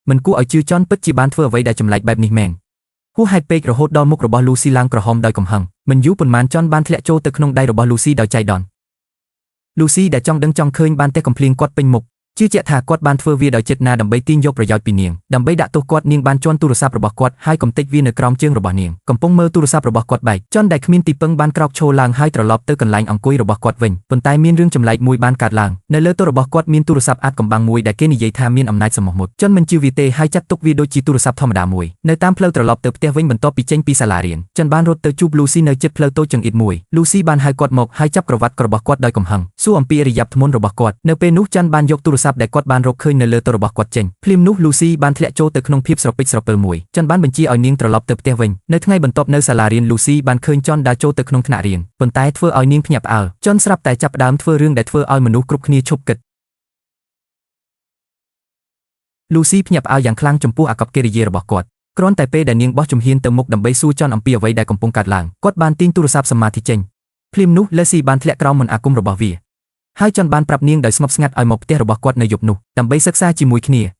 មិនគួរឲ្យជឿចនពិតជាបានធ្វើអ្វីដែលចម្លែកបែបនេះមែនហួសហេតុពេករហូតដល់មុខរបស់លូស៊ីឡើងក្រហមដោយកំហឹងមិនយូរប៉ុន្មានចនបានធ្លាក់ចូលទៅក្នុងដៃរបស់លូស៊ីដោយចៃដន្យលូស៊ីដែលចង់ដឹងចង់ឃើញបានទះកំភ្លៀងគាត់ពេញមុខជឿជាក់ថាគាត់បានធ្វើវាដោយចេតនាដើម្បីទាញយកប្រយោជន៍ពីនាងដើម្បីដាក់ទោសគាត់នាងបានជន់ទូរស័ព្ទរបស់គាត់ហើយកំទេចវានៅក្រោមជើងរបស់នាងកំពុងមើលទូរស័ព្ទរបស់គាត់បែកចន់ដែលគ្មានទីពឹងបានក្រោកឈរឡើងហើយត្រឡប់ទៅកន្លែងអង្គុយរបស់គាត់វិញប៉ុន្តែមានរឿងចម្លែកមួយបានកើតឡើងនៅលើតុរបស់គាត់មានទូរស័ព្ទអាថ៌កំបាំងមួយដែលគេនិយាយថាមានអំណាចសមោះមុតចន់មិនជឿវាទេហើយចាត់ទុកវាដូចជាទូរស័ព្ទធម្មតាមួយនៅតាមផ្លូវត្រឡប់ទៅផ្ទះវិញបន្ទាប់ពីចេញពីសាលារៀនចន់បានរត់ទៅជួបលូស៊ីនៅជិតផ្លូវតូចចង្អៀតមួយលូស៊ីបានហៅគាត់មកហើយចាប់ក្រវ៉ាត់របស់គាត់ដោយកំហឹងសួរអំពីឥរិយាបថធ្ងន់របស់គាត់នៅពេលនោះចន់បានយកទូរស័ព្ទដែលគាត់បានរកឃើញនៅលើតុរបស់គាត់ចេញភ្លាមនោះលូស៊ីបានធ្លាក់ចូលទៅក្នុងភាពស្រពេចស្រពិលមួយចន់បានបញ្ជាឲ្យនាងត្រឡប់ទៅផ្ទះវិញនៅថ្ងៃបន្ទាប់នៅសាលារៀនលូស៊ីបានឃើញចន់ដើរចូលទៅក្នុងថ្នាក់រៀនប៉ុន្តែធ្វើឲ្យនាងភ្ញាក់ផ្អើលចន់ស្រាប់តែចាប់ផ្ដើមធ្វើរឿងដែលធ្វើឲ្យមនុស្សគ្រប់គ្នាឈប់គិតលូស៊ីភ្ញាក់ផ្អើលយ៉ាងខ្លាំងចំពោះអាកប្បកិរិយារបស់គាត់គ្រាន់តែពេលដែលនាងបោះជំហានទៅមុខដើម្បីសួរចន់អំពីអ្វីដែលកំពុងកើតឡើងគាត់បានទាញទូរស័ព្ទសមាធិចេញភ្លាមនោះលេស៊ីបានធ្លាក់ក្រោមមន្តអាគមរបស់វាហើយចន់បានប្រាប់នាងដោយស្ងប់ស្ងាត់ឲ្យមកផ្ទះរបស់គាត់នៅយប់នោះដើម្បីសិក្សាជាមួយគ្នា។